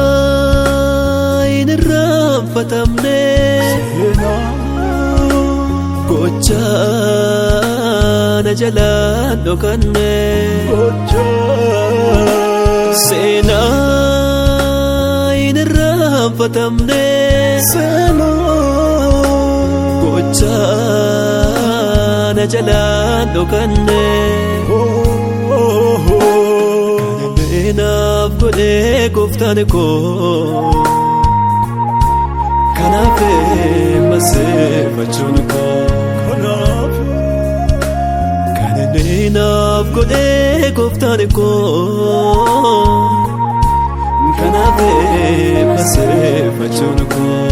Seenaa hin irraanfatamne gochaa na jalaan dhokanne. Seenaa hin irraanfatamne gochaa na jalaan dhokanne. Naaf godhee gooftaan koo kanaaf maseeffachuun koo kan inni naaf godhee gooftaan koo kanaaf maseeffachuun koo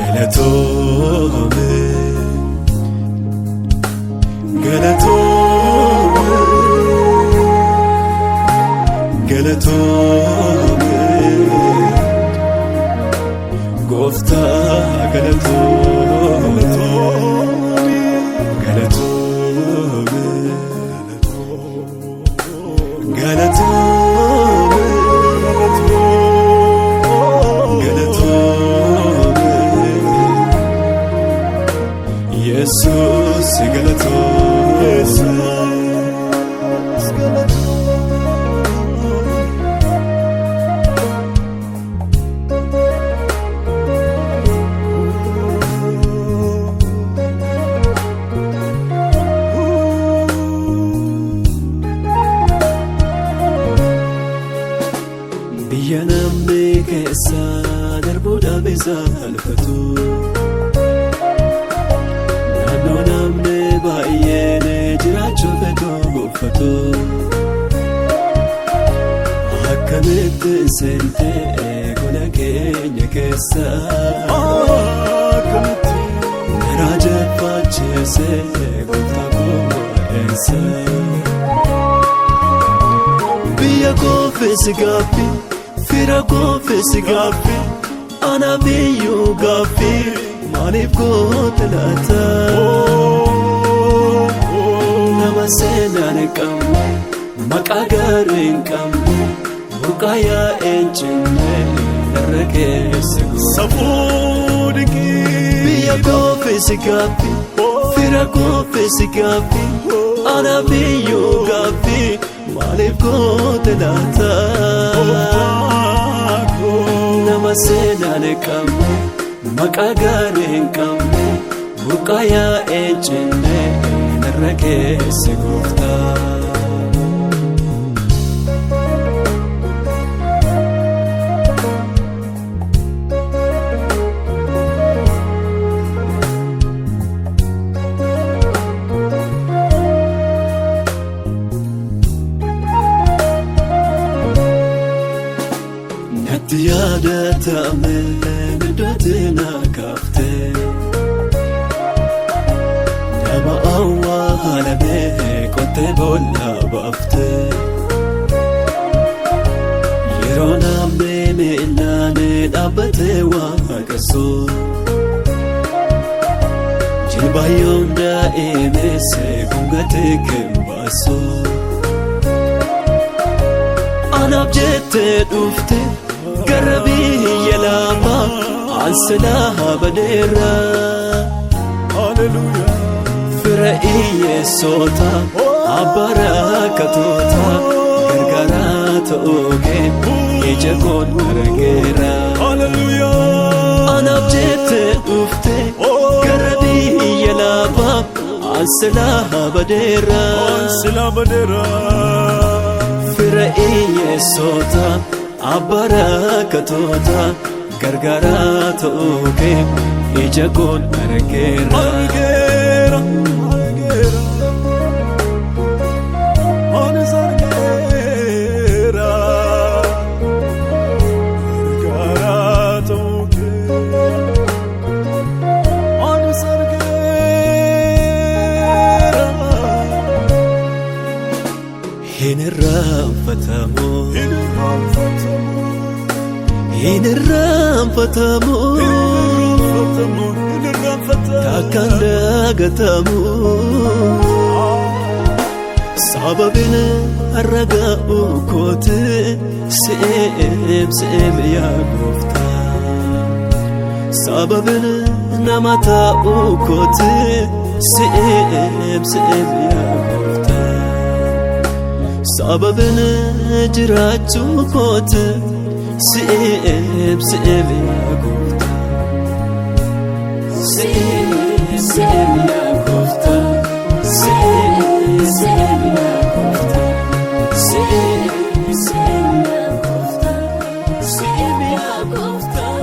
galatoome galatoome. Galatoome gooftaa galatoome galatoome galatoome galatoome Yesuus galatoome. Biyya namni keessa darbuudhaaf isa alfatu naannoo namni baay'een jiraachuu fedhu uffatu akkamitti seentee gola keenya keessa garaa jeffachiisee gooftaa koo eessa. Biyya koofis gaaffi fira koofis gaaffi ana biyyuu gaaffi maaliif goote laata nama seenaan hin qabne maqaa gaarii hin qabne burqaa yaa'een cinne irra keessa goota. Safuu dinqii. Biyya koofis gaaffi fira koofis gaaffi ana biyyuu gaaffi maaliif goote laata nama seenaan hin qabne maqaa gaarii hin qabne burqaa yaa'een cinne irra keessa gooftaa. Natti yaadatame iddootti na kaafte nama awwaalame qottee boolla baafte yeroo namni miilaan dhaabbatee waaqessu jilbaayyoon daa'imesse gungatee kembaasu anaaf jettee dhufte gara biyya lafaa ansilaa badeera. Hallelujah. Fira hiyyeessota abbaa rakkatoota gargaaraa ta'uu kee ija koon argeera. Hallelujah. Anaaf jettee dhufte gara biyya lafaa ansilaa badeera. Sila badeera. Fira hiyyeessota abbaa rakkatoota gargaaraa ta'uu kee ija koon argeera. Argeera. Argeera. Anis argeera. Gargaaraa ta'uu kee. Anis argeera. Hin irraanfatamu. Hin irraanfatamu. Hin irraanfatamu. Hin irraanfatamu. Hin irraanfatamu. Takkaan dagatamu. Sababiin har'a ga'uu kooti si'eem si'eem yaa gooftaa. Sababiin nama ta'uu kooti si'eem si'eem yaa gooftaa. Sababiin jiraachuu kooti si'eem si'eem yaa gooftaa. Si'eem si'eem yaa gooftaa. Si'eem si'eem yaa gooftaa. Si'eem si'eem yaa gooftaa. Si'eem yaa gooftaa.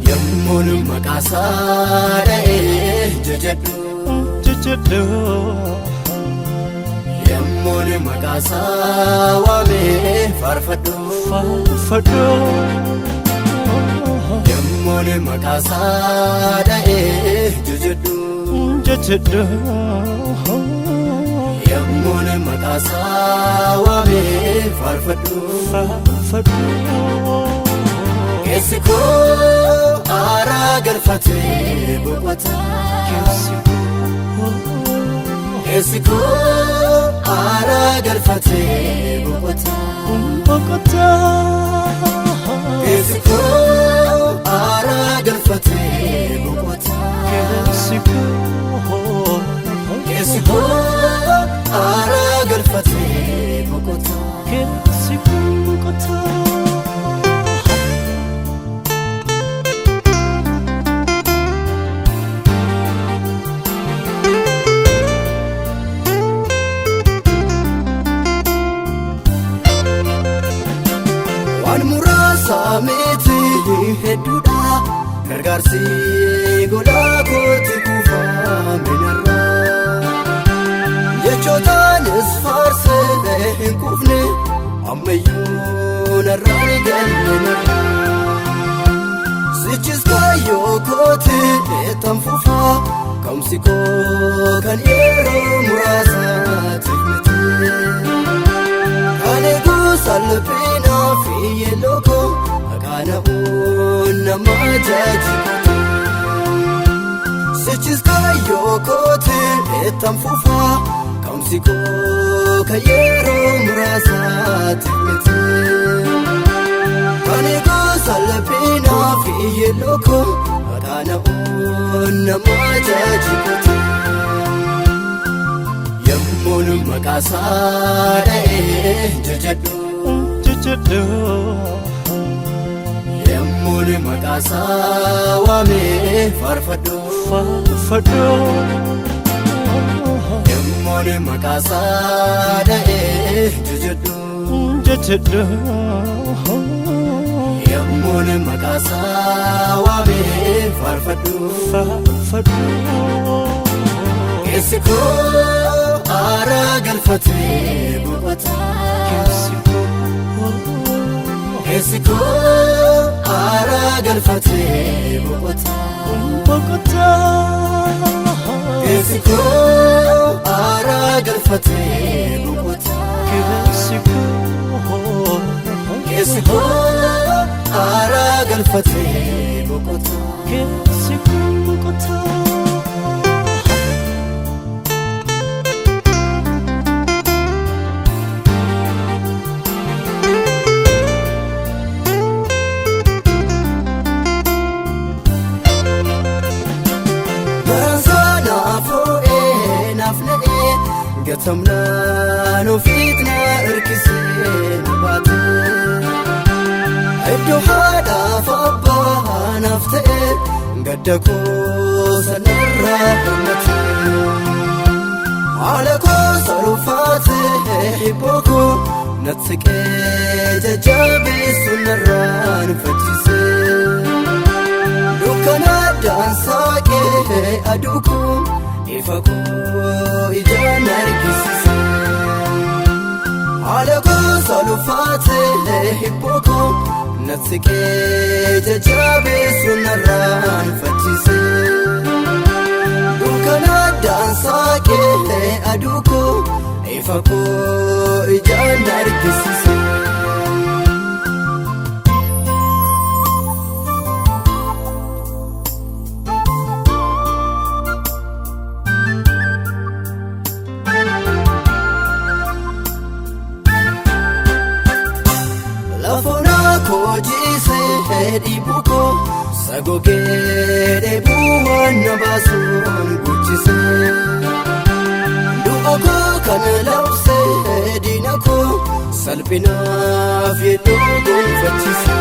Yommuun maqaa isaa dha'ee jajadhu. Jajadhu. Yommuun maqaa isaa waamee faarfadhu. Faarfadhu. Yommuun maqaa isaa dha'ee jajadhu. Jajadhu. Yommuun maqaa isaa waamee faarfadhu. Faarfadhu. Keessi koo aaraa galfatee boqota. Keessi koo aaraa galfatee boqota. Boqota. Keessi koo aaraa galfatee boqota. Keessi koo. Keessi koo aaraa galfatee boqota. Keessi koo boqota. Waan muraasa miti hedduudha gargaarsi golaa kootti kuufame narraa. Jechootaanis faarsee hin kuufne ammayyuu narraan galle narraa. Sichis kaayyoo kooti eetan fufaa ka'umsi koo kan yeroo muraasaatiif miti. Kan eeguu salphinaa fi yeelloo koo akaana'uun nama jajjabatu. Sichis kaayyoo kooti eetan fufaa ka'umsi koo kan yeroo muraasaatiif miti. Kan eeguu salphinaa fi yeelloo koo akaana'uun nama jajjabatu. Yommuun maqaa isaa dha'ee jajadhu. Jajadhu. Yommuun maqaa isaa waamee faarfadhu. Faarfadhu. Yommuun maqaa isaa dha'ee jajadhu. Jajadhu. Yommuun maqaa isaa waamee faarfadhu. Faarfadhu. Keessi koo aaraa galfatee boqota. Keessi koo. Keessi koo aaraa galfatee boqota. Boqota. Keessi koo aaraa galfatee boqota. Keessi koo. Keessi koo aaraa galfatee boqota. Keessi koo boqota. Baraansaa naaf hoo'ee naaf na'ee gatamnaan ofiit na hirkisee na baate. Iddoo haadhaaf abbaa naaf ta'e gadda koo sanarraa hirmate. Haala koo salphaate hibboo koo natti siqee jajjabeessu narraan faccise. aduu koo ifa koo ijaan argisiise. Haala gosa ulfaatee hibboo koo nasiqee jajjabeessu narraan fachiise. Dukkana daansaa kee aduu koo ifa koo ijaan argisiise. Lafoona koo jiisee dhiibuu koo sagogee dheebuu waan na baasuun guchisee. Du'a koo kan labsee diina koo salphinaaf yedduu gonfachiise.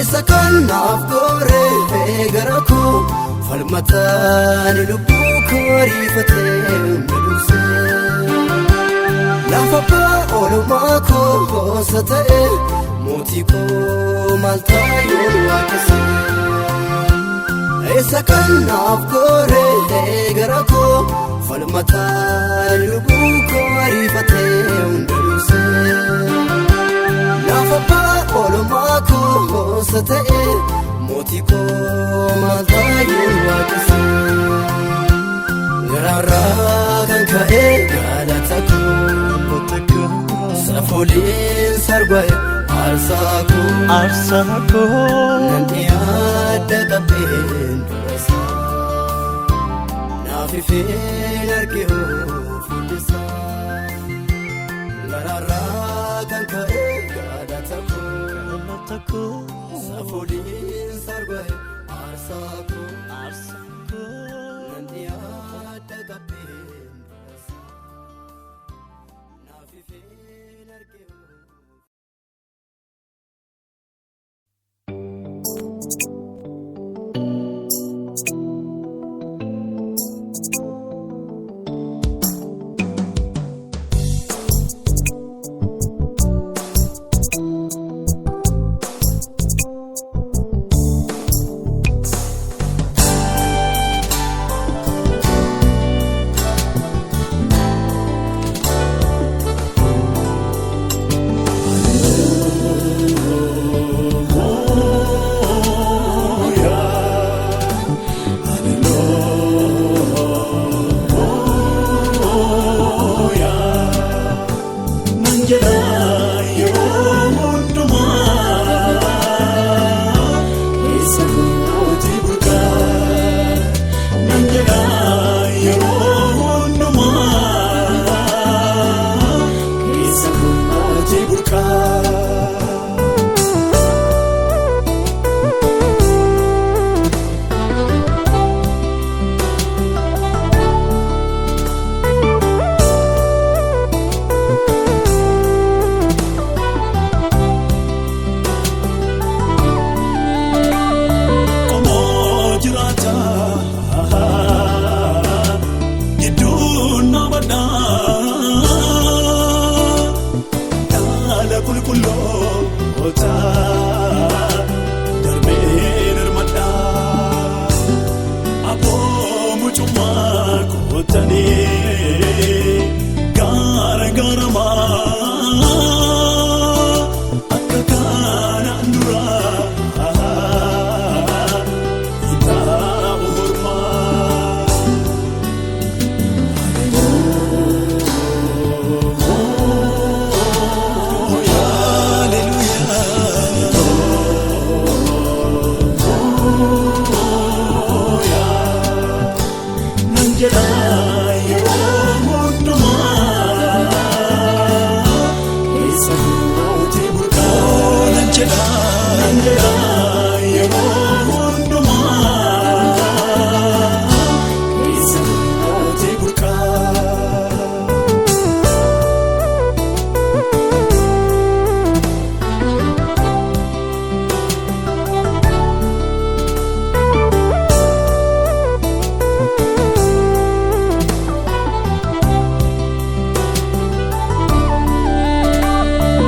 Isa kan naaf gooree gara koo falmataan lubbuu koo ariifatee na dursee. Lafa oolmaa koo ta'e mootii koo maal taayoon waaqesse. Isa kan naaf gooree gara koo falmataan lubbuu koo ariifatee hunda dursee. Lafa oolmaa koo ta'e mootii koo maal taayoon waaqesse. Garaarraa kan ka'e galata koo. Safooliin sarba'e aarsaa koo. Aarsaa koo. Nan dhiyaadha qabeen durasaa. Naaf ifeen arge fuullisaa. Garaarraa kan ka'e galata koo. Galata koo. Safooliin sarba'e aarsaa koo. Aarsaa koo. Nan dhiyaadha qabeen durasaa. Naaf ifeen arge. Qomoo jiraata gidduu nama dhaala qulqulloota darbee darmadhaa abboo mucummaa kootanii gaara gaaramaa akka kanaan duraa. Itaa'u mormaa. Nan jedha yeroo hundumaa keessa kootii burqaa. Nan jedha nan jedha yeroo hundumaa keessa kootii burqaa.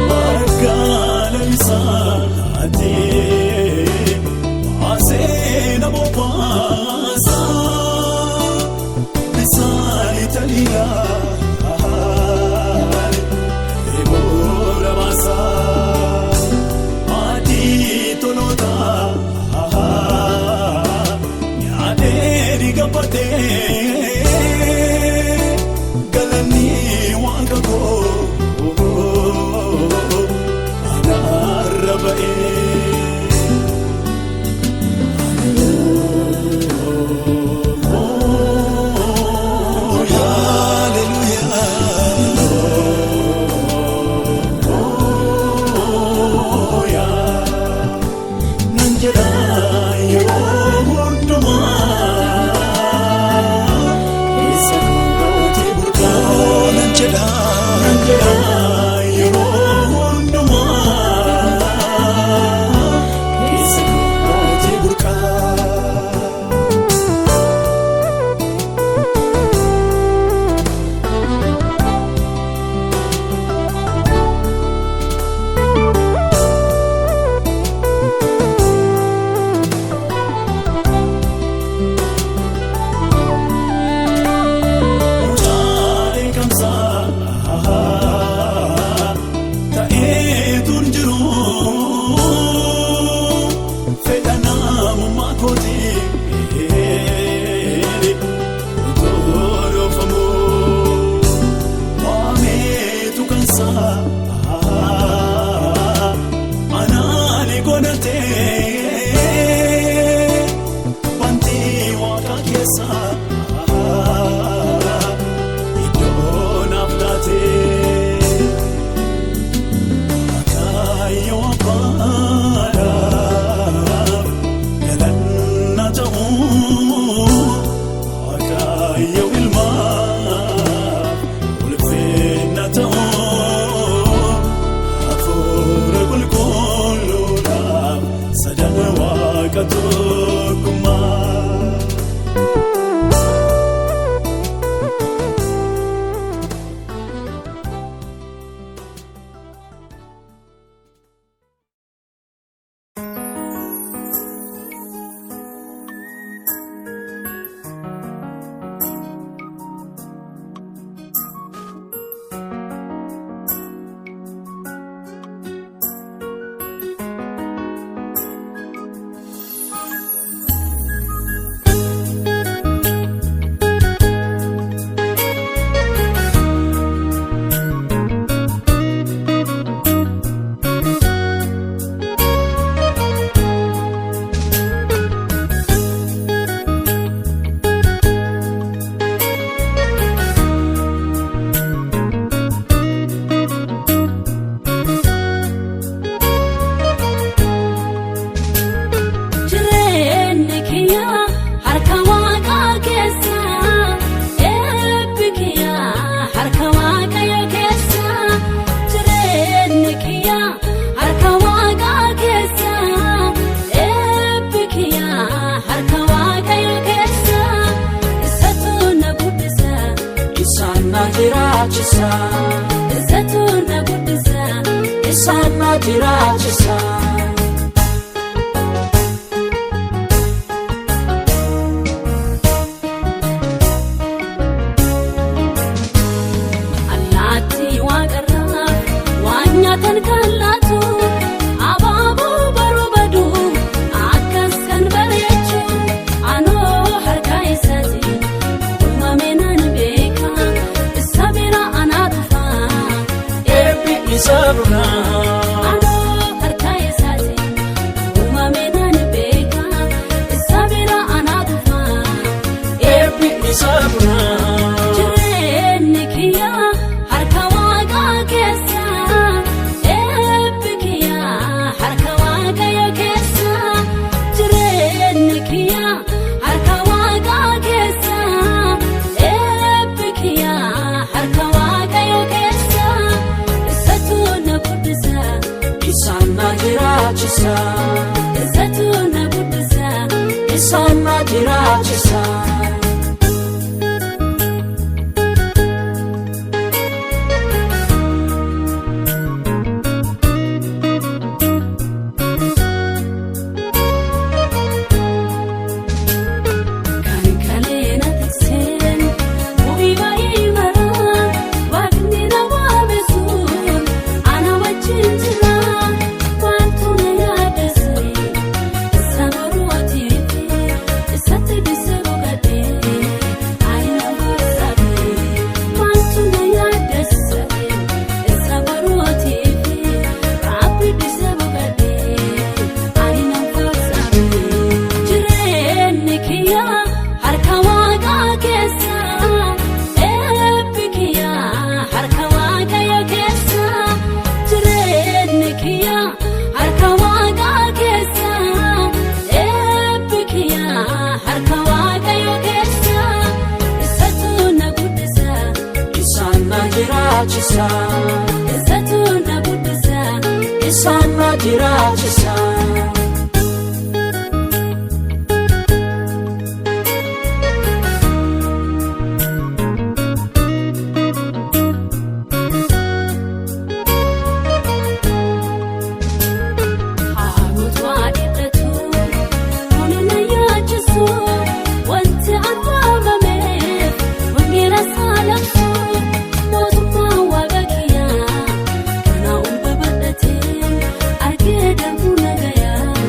Bargaala isaati baasee nama baase. Guddate wanti waaqa keessa iddoo naaf taate Waaqayyo abbaadhaaf galanna ta'u Waaqayyo ilmaaf ulfinna ta'u Hafuura qulqulluudhaaf sadan waaqa tokkummaa. Jireenyi kiyya harka waaqaa keessa eebbi kiyya harka waaqayyo keessa jireenyi kiyya harka waaqaa keessa eebbi kiyya harka waaqayyo keessa isatu na guddisa Isaan na jiraachisa. isatu na guddisa Isaan na jiraachisa. Allaattii waaqarraa waan nyaatan kan laatu abaaboo baruu baduu akkas kan bareechu anoo harka isaati uumame nan beeka isa bira anaa dhufa Eebbi isaa dhugaa. anoo harka isaati uumame nan beeka isa bira anaa dhufa Eebbi isaa dhugaa. Jireenyi kiyya harka waaqaa keessa eebbi kiyya harka waaqayyo keessa jireenyi kiyya harka waaqaa keessa eebbi kiyya harka waaqayyo keessa isatu na guddisa Isaan na jiraachisa. isatu na guddisa. Isaan na jiraachisa. Kan kalee na tikseen bu'ii baay'ee maraa waaqni na waame sun ana wajjin jira wantu na yaadase isa boruutiif isatti dise boqodhee ani na gorsabe wantu na yaadase isa boruutiif rabbi dise boqodhee ani na gorsabe. Jireenyi kiyya harka waaqaa keessa eebbi kiyya harka waaqayyo keessa jireenyi kiyya harka waaqaa keessa eebbi kiyya harka waaqayyo keessa isatu na guddisa Isaan na jiraachisa. isatu na guddisa. Isaan na jiraachisa. Haamutu adidatu kuni na yaachisu wanti an waamameef wangeela saalabsu mootummaa waaqa kiyyaa kana ol babal'atee argee darbuu nagayaa.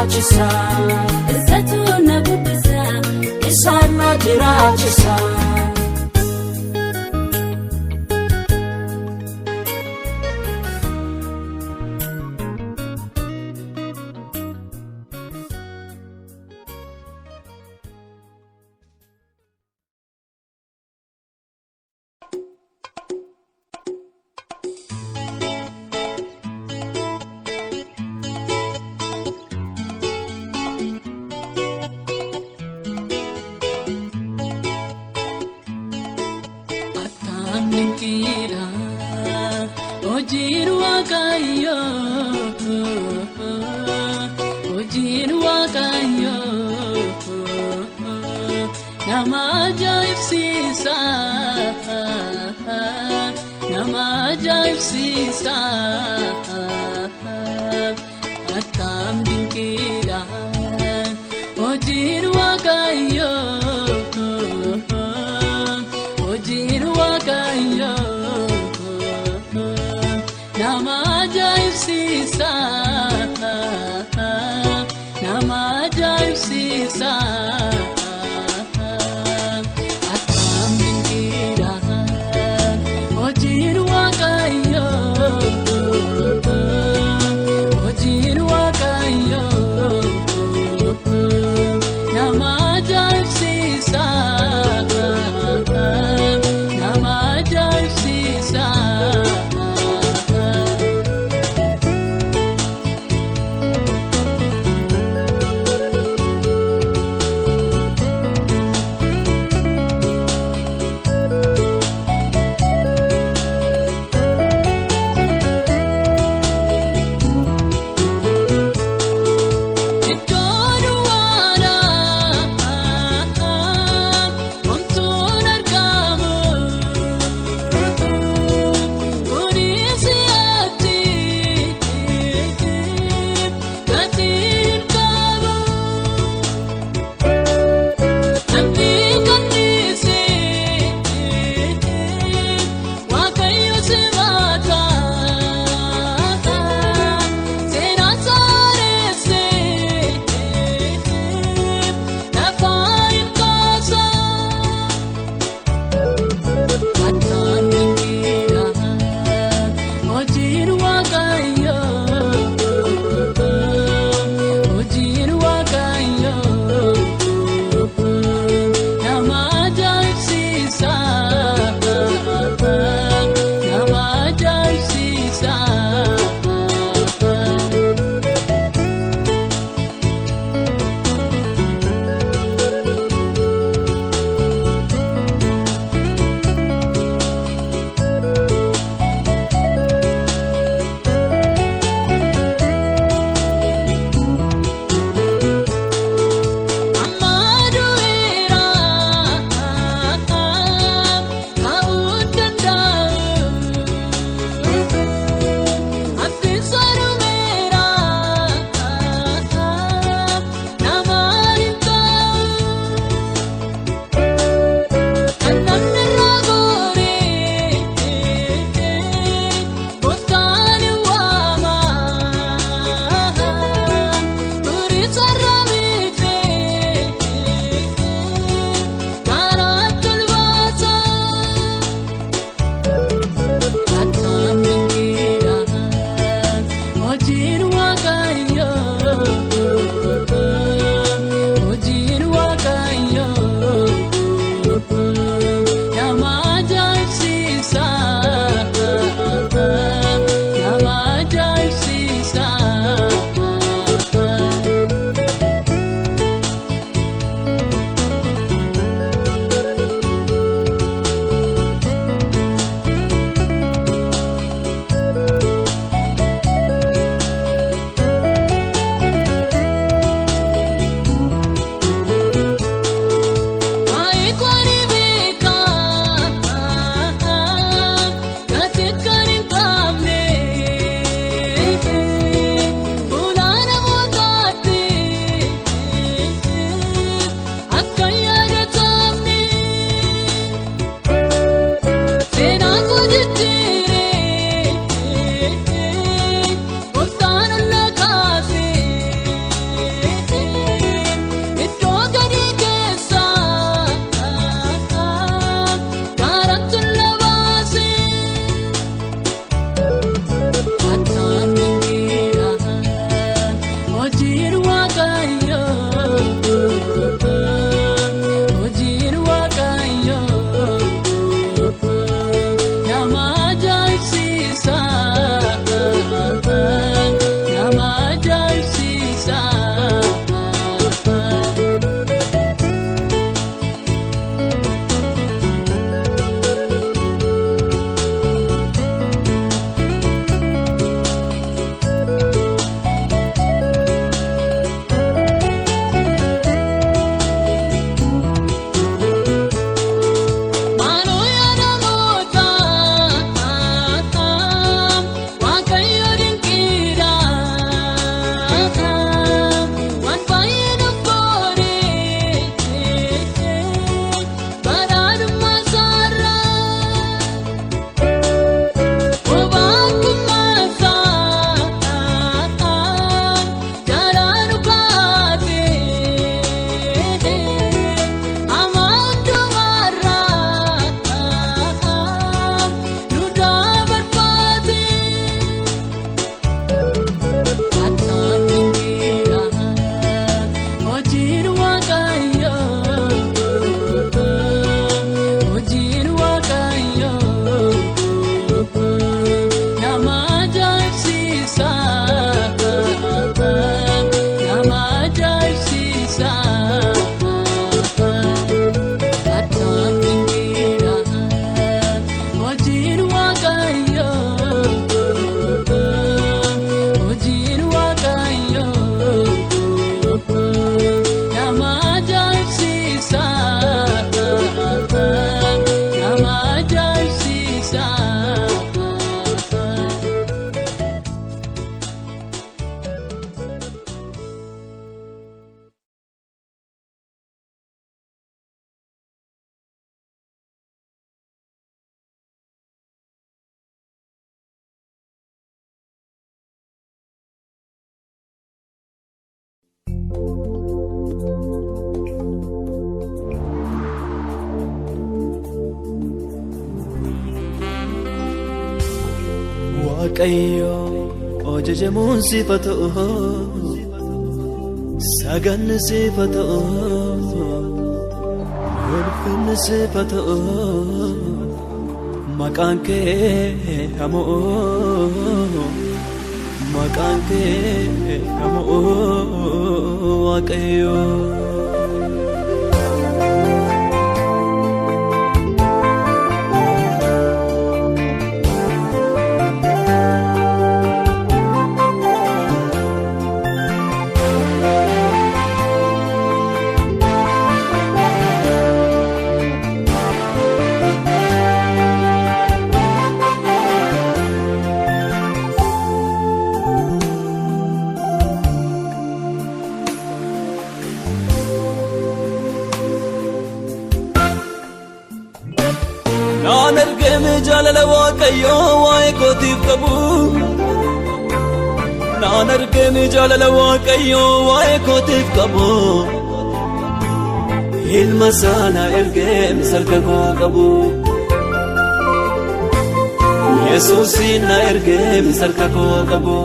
jiraachisa. Isatu na guddisa. Isaan na jiraachisa. Attaan dinqiidha hojiin Waaqayyoo, hojiin Waaqayyoo nama ajaa'ibsiisa, nama ajaa'ibsiisa. Attaan dinqiidha hojiin Waaqayyoo, hojiin Waaqayyoo nama ajaa'ibsiisa, nama ajaa'ibsiisa. Attam dinqiidha hojiin Waaqayyoo, hojiin Waaqayyoo nama ajaa'ibsiisa, nama ajaa'ibsiisa. Waaqayyoo, hojiin Waaqayyoo nama ajaa'ibsiisa, nama ajaa'ibsiisa. Waaqayyo ajajamuun sifa ta'u, saganni sifa ta'u, ulfinni sifa ta'u, maqaan kee hamoo, maqaan kee hamoo, Waaqayyo. Naan argame jaalala Waaqayyoo waa'ee kootiif qabu. Naan argame jaalala Waaqayyoo waa'ee kootiif qabu. Ilma sana ergee misarka koo qabu. Yesuusin na ergee misarka koo qabu.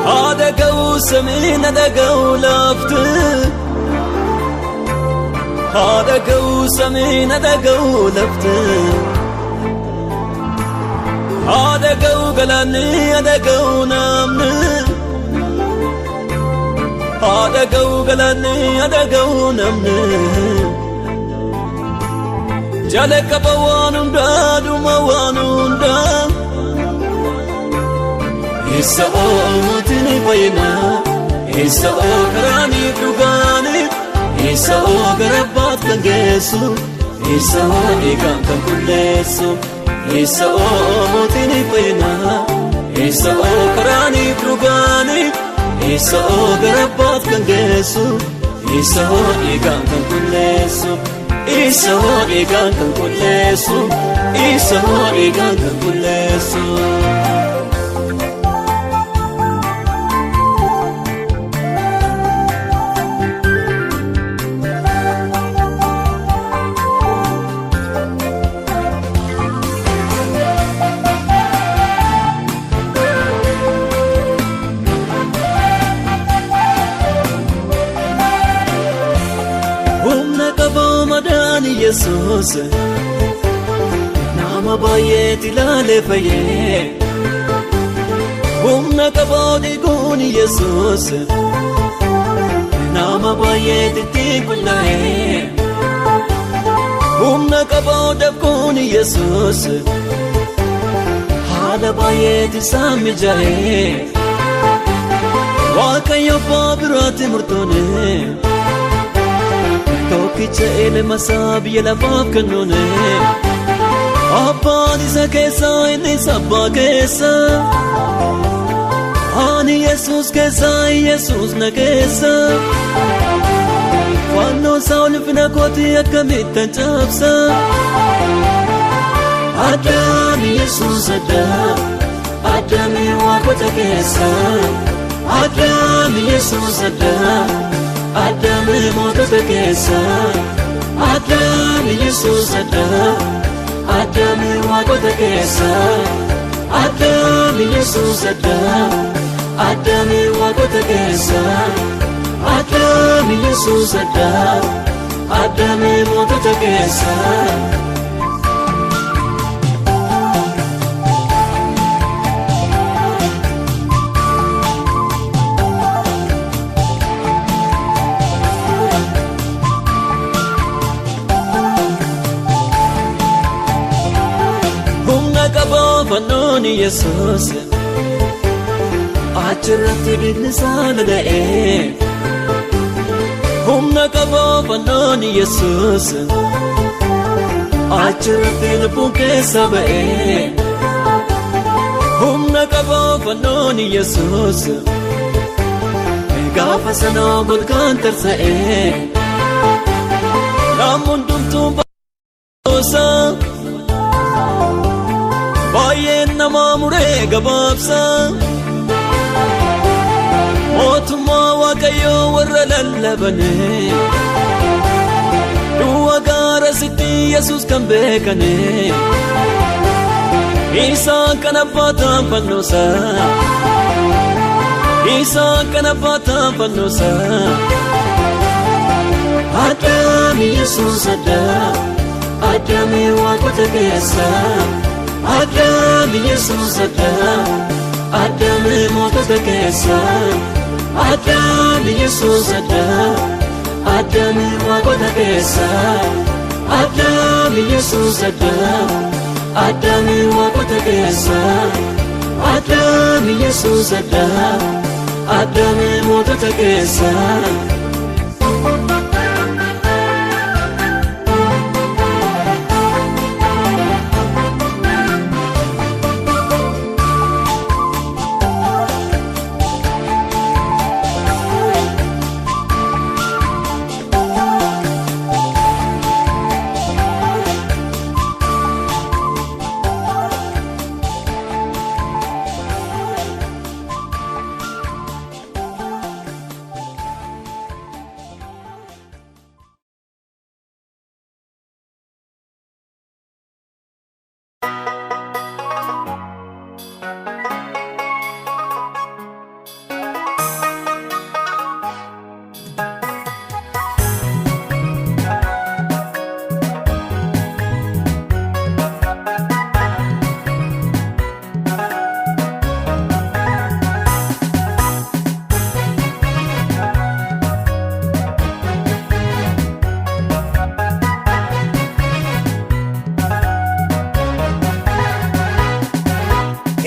Haadha ga'uu samiin haadha ga'uu laaftu. Haadha ga'uu samiin haadha ga'uu lafti. Haadha ga'uu galaanni haadha ga'uu namni. Haadha ga'uu galaanni haadha ga'uu namni. Jalqaba waan hundaa dhuma waan hundaa. Isa oomuutiin fayyinaa, isa oo karaanii dhugaanii. Isa oo gara abbaaf kan geessu, isa oo dhiigaan kan qulleessu, isa oo mootiin fayyinaa, isa oo karaaniif dhugaanii, isa oo gara abbaaf kan geessu, isa oo dhiigaan kan qulleessu, isa oo dhiigaan kan qulleessu, isa oo dhiigaan kan qulleessu. Humna qaboo madaan Yesuus nama baay'eetti ilaalee fayyee. Humna qaboo dhiiguun Yesuus nama baay'eetti ittiin qullaa'ee. Humna qaboo dafquun Yesuus haala baay'eetti isaan mijaa'ee. Waaqayyo abbaa biraatti murtoone. Tokkicha ilma isaa biyya lafaaf kennuune. Abbaan isa keessa, innis abbaa keessa. Ani Yesuus keessa, Yesuus na keessa. Fannoo isaa ulfina kooti akkamittan cabsa. Addaami Yesuus addaa, addaami waaqota keessa. Addaami Yesuus addaa, addaami mootota keessa. Addaami Yesuus addaa, addaami waaqota keessa. Addaami Yesuus addaa, addaami waaqota keessa. Addaami Yesuus addaa, addaami mootota keessa. qaba fannoon Yesuus, achirratti dhiigni isaa lola'ee. Humna qaba fannoon Yesuus, achirratti lubbuun keessa ba'ee. Humna qaba fannoon Yesuus, gaafa sana golgaan tarsa'ee. Namni hundumtuu boosa, baay'een namaa muree gabaabsa. Mootummaa Waaqayyoo warra lallabane, du'a gaara sitti Yesuus kan beekane. Isaan kan abbaataan fannoosa, isaan kan abbaataan fannoosa. Addaami Yesuus addaa, addaami waaqota keessa. Addaami Yesuus addaa, addaami mootota keessa. Addaami Yesuus addaa, addaami waaqota keessa. Addaami Yesuus addaa, addaami waaqota keessa. Addaami Yesuus addaa, addaami mootota keessa.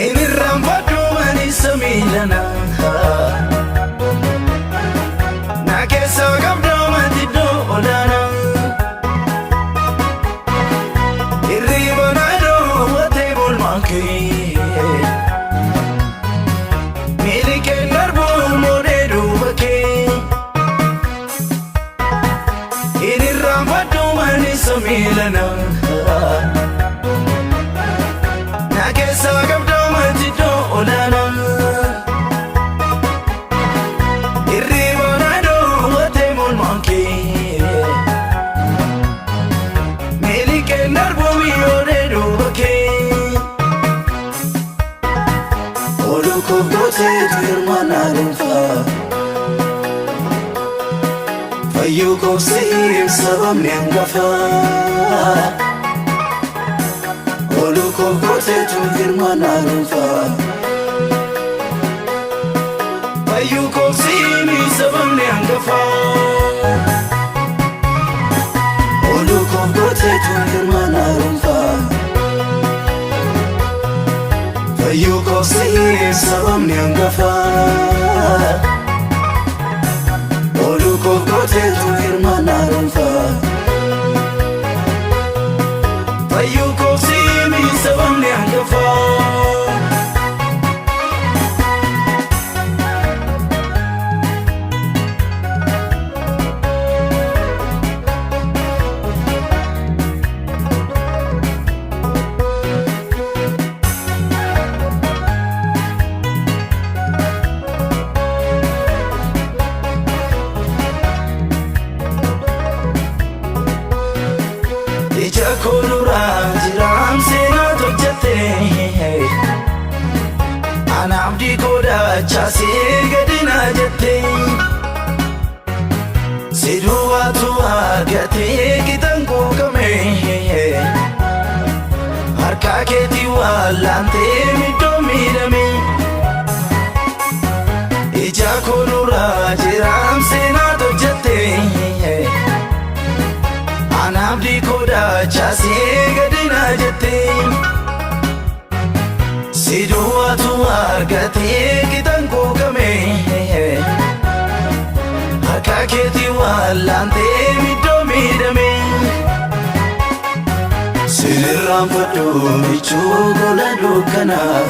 Inni irraanfadhu ani samiidhana. Na keessa qabda mati iddoo olaanaa. Hirriba na dhoowwatee bolmaan kee. Miilikeen darbuun moodee duuba kee. Inni irraanfadhu ani samiidhana. Na keessa qabda mati iddoo olaanaa. Hirriba na dhoowwatee molmaan kee. Miilikeen darbuu mi'oonee duuba kee. Ooluu koof gooteetu hirmaannaa dhuunfaa. Fayyuu koof siif sababni hangafaa. Ooluu koof gooteetu hirmaannaa dhuunfaa. Fayyuu koof siimi sababni hangafaa. Ooluu koof gooteetu hirmaannaa dhuunfaa. Fayyuu koof siif sababni hangafaa. Ooluu koof gooteetu hirmaannaa dhuunfaa. Fayyuu koof siimi sababni hangafaa. Ija koo duraa jiraam seenaa hojjette. Ana abdii koodhachaasee gadi na jette. Si duwwaatu argatee qixan quuqame. Harka keetii wallaantee middoo miidhame. Ija koo duraa jiraam seenaa hojjette. Ana abdii koodhachaasee gadi na jette. Argatee qixaan kuukame harka keetii wallaantee middoo miidhame. Sirraanfadhu michuu gola dukkanaa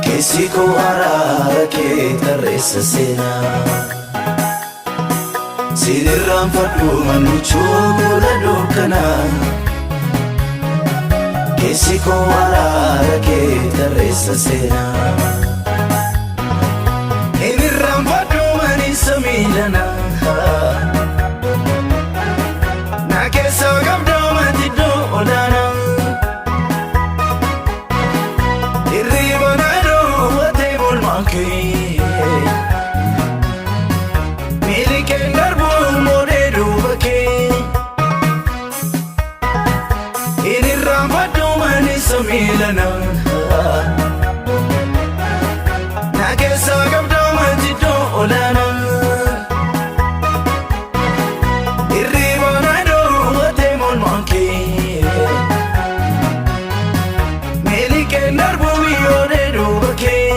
keessi koo araara kee tarreessa seenaa. Sirraanfadhu michuu gola dukkanaa keessi koo araara kee tarreessa seenaa. Hin irraanfadhu maniisa miidhanaa. Na keessa qabdoo matiddoo olaanaa. Hirriba na dhoowwatee bolmaan kee. Miilikeen darbuun moodee duuba kee. Hin irraanfadhu maniisa miidhanaa. Na keessa qabdoo matiddoo olaanaa. Hirriba na dhoowwatee molmaan kee. Miilikeen darbuu biyyoodee duuba kee.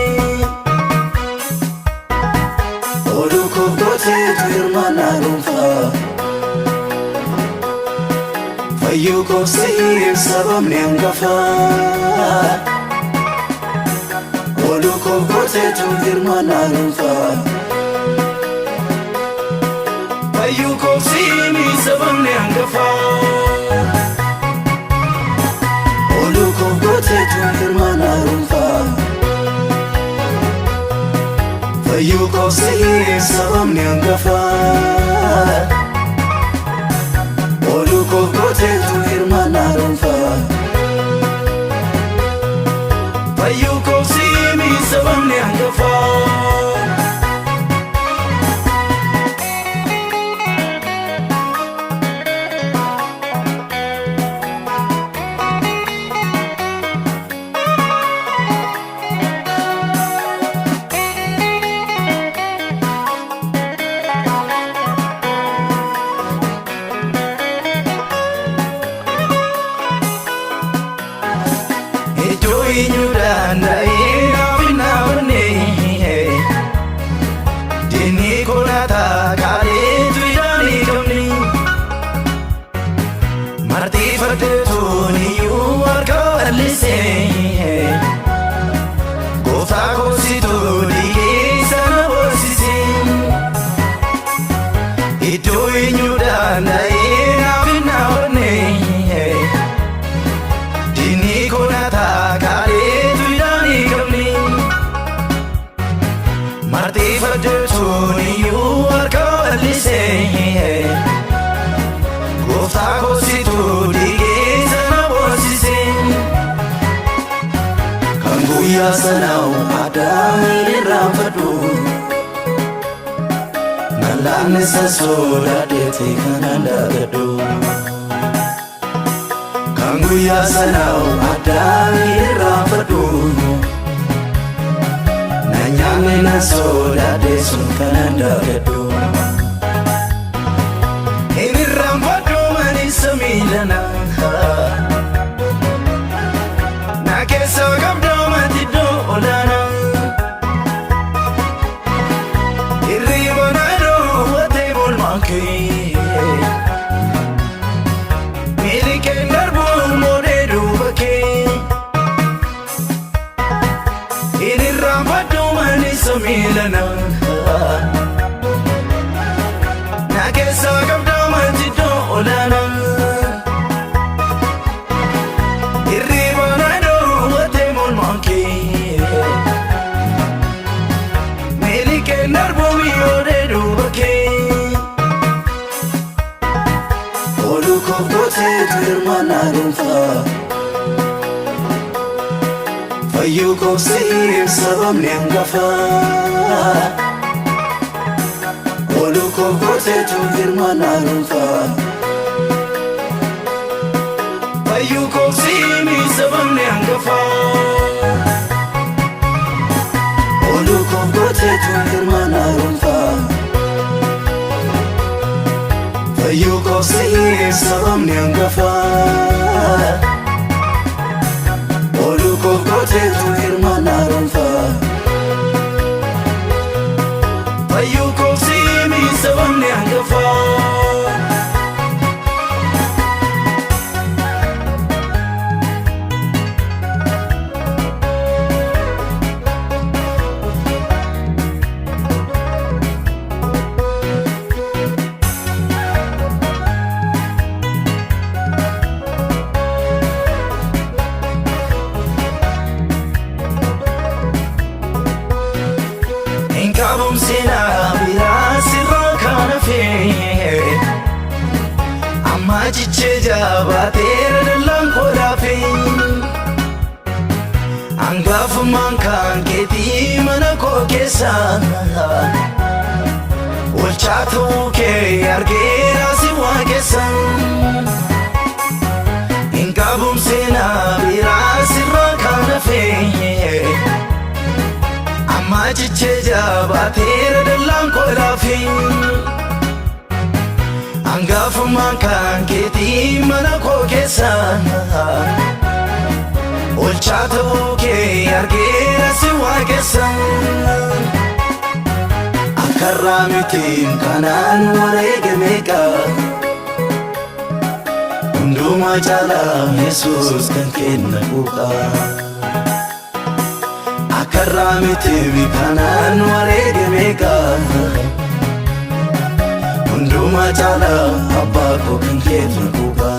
Oduu koof gooteetu hirmaannaa dhuunfaa. Fayyuu koof siif sababni hangafaa. Oduu koof gooteetu hirmaannaa dhuunfaa. Fayyuu koof siif sababni hangafaa. Oduu koof gooteetu hirmaannaa dhuunfaa. Fayyuu koof siif sababni hangafaa. Oduu koof gooteetu hirmaannaa dhuunfaa. Fayyuu koof siif sababni hangafaa. Iddoo eenyu danda'ee naaf hin dhaabbanne. Diinni konaataa kaaleetu ijaan hin qabne. Martii fardeetuun iyyuu harka bal'isee. Gooftaa koosituu dhiigee sana boosise. Iddoo eenyu danda'ee naaf hin dhaabbanne. Diinni konaataa kaaleetu ijaan hin qabne. Martii fardeetuun iyyuu harka bal'isee. Gooftaa koosituu dhiigee sana boosise. Kan guyyaa sanaa addaan irraanfadhu. Mallaanni sodaadheeti kanan daagadhu. Kan guyyaa sanaa addaan irraanfadhu. Na nyaanni na sodaadhe sun kanan daagadhu. Hin irraanfadhu maniisa miidhanaa. Na keessa qabdoo matiddoo olaanaa. Hirriba na dhoowwatee bolmaan kee. Miilikeen darbuun moodee duuba kee. Hin irraanfadhu maniisa miidhanaa. Na keessa qabdoo matiddoo olaanaa. Hirriba na dhoowwatee molmaan kee. Miilikeen darbuu biyyoodee duuba kee. Oduu koof gooteetu hirmaannaa dhuunfaa. Fayyuu koof siif sababni hangafaa. Oduu koof gooteetu hirmaannaa dhuunfaa. Fayyuu koof siif sababni hangafaa. Oduu koof gooteetu hirmaannaa dhuunfaa. Fayyuu koof siif sababni hangafaa. Oduu koof gooteetu hirmaannaa. qabne hangafaa. Hin qabumsina biraa sirraa kan hafe. Amma cichee jabaateera dallaan kodhaafe. Hangafummaan kan keetii mana koo keessa. Olchaa ta'uu kee argeera si waaqessa. Hin qabumsina biraa sirraa kan hafe. Amma cichee jabaateera dallaan kodhaafe. Hangafummaan kan keetii mana koo keessa. Olchaa ta'uu kee argeera si waaqessa. Akkarraa mitiin kanaan wareege meeqa. Hundumaa caalaa Yesuus kan kenna quuqa. Akkarraa mitiin kanaan wareege meeqa. Hundumaa caalaa abbaa koo kan kenna quuqa.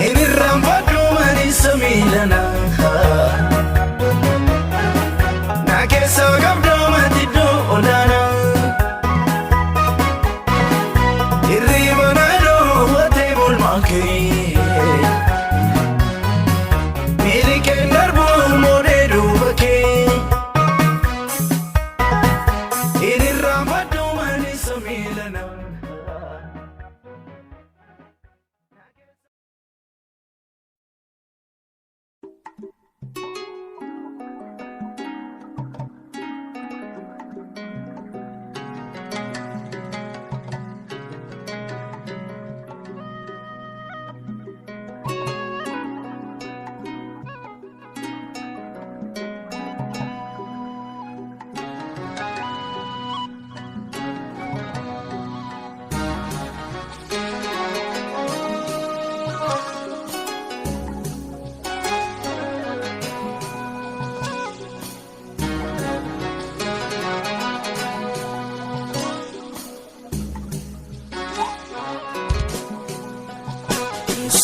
Hin irraanfadhu maniisa miilana. Na keessa qabdoo matiddoo olaanaa. Hirriba na dhoowwatee bulmaa kee. Miilikeen darbuu moodee duuba kee. Hin irraanfadhu maniisa miilana.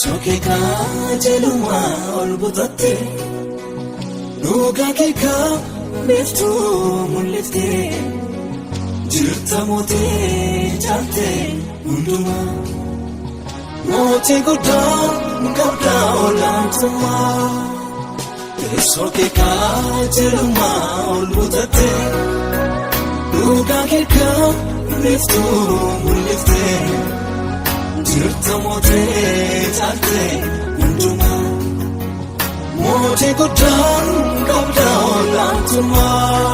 Soke kajelumaa ol butatte, dhugaa kee biiftuu mul'ifte, jirta mootee jaalte hundumaa, mootii guddaa qabdaa olaantummaa. Teessoo kee kajelumaa ol butatte, dhugaa kee biiftuu mul'ifte. Jirta mootee jaalte hundumaa, mootii guddaa qabdaa olaantummaa.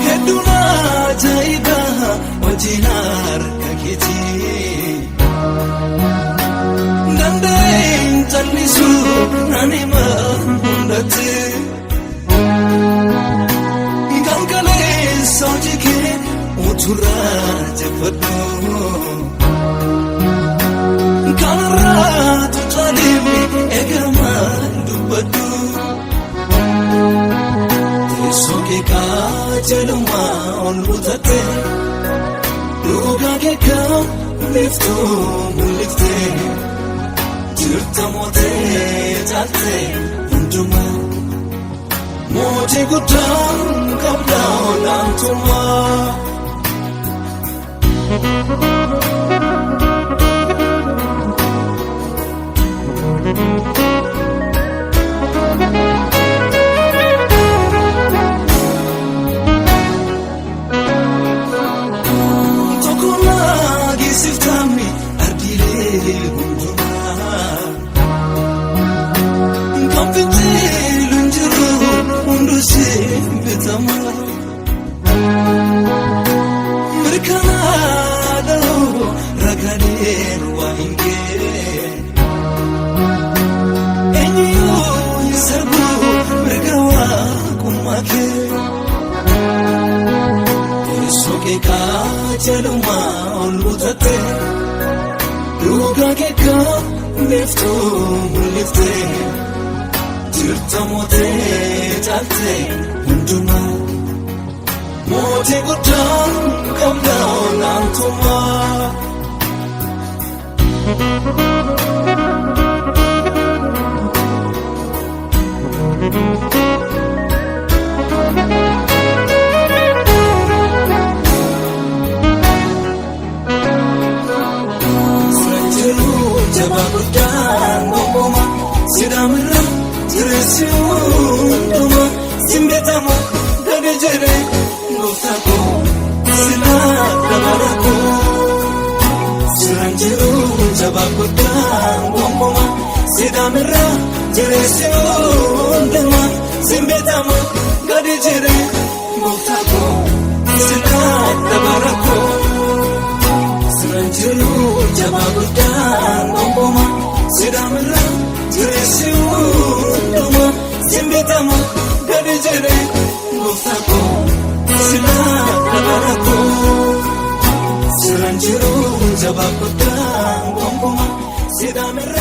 Hedduun ajaa'ibaa hojiin harka keetii. Dandeen callisu nan hima hundatti. Galgaleessa hojii kee uturraa jeffadhu. Kanarraa tucaalimi eegama dubbadhu. Teessoo kee kajelumaa ol butatte, dhugaa kee biiftuu mul'ifte, jirta mootee jaalte hundumaa, mootii guddaa qabdaa olaantummaa. Tokkummaa geessiftaami ardiilee hundumaa. Kan fincilu hin jiru hunduu si bitama. Qajeelummaa ol butatte dhugaa keekaa biiftuu mul'iftee jirta mootee caaltee hundumaa mootii guddaa qabda olaantummaa. Jiru jabaa guddaan gonkumaa sidaamirra jireessi hundumaa simbeetama gadi jedhee gooftaa koo silaa dabara koo. Siraan jiru jabaa guddaan gonkumaa sidaamirra jireessi hundumaa simbeetama gadi jedhee gooftaa koo silaa dabara koo. Siraan jiru jabaa guddaan gonkumaa sidaamirra jireessi hundumaa simbeetama gadi jedhee gooftaa koo silaa dabara koo. Siraan jiru jabaa guddaan gonkumaa sidaamirra.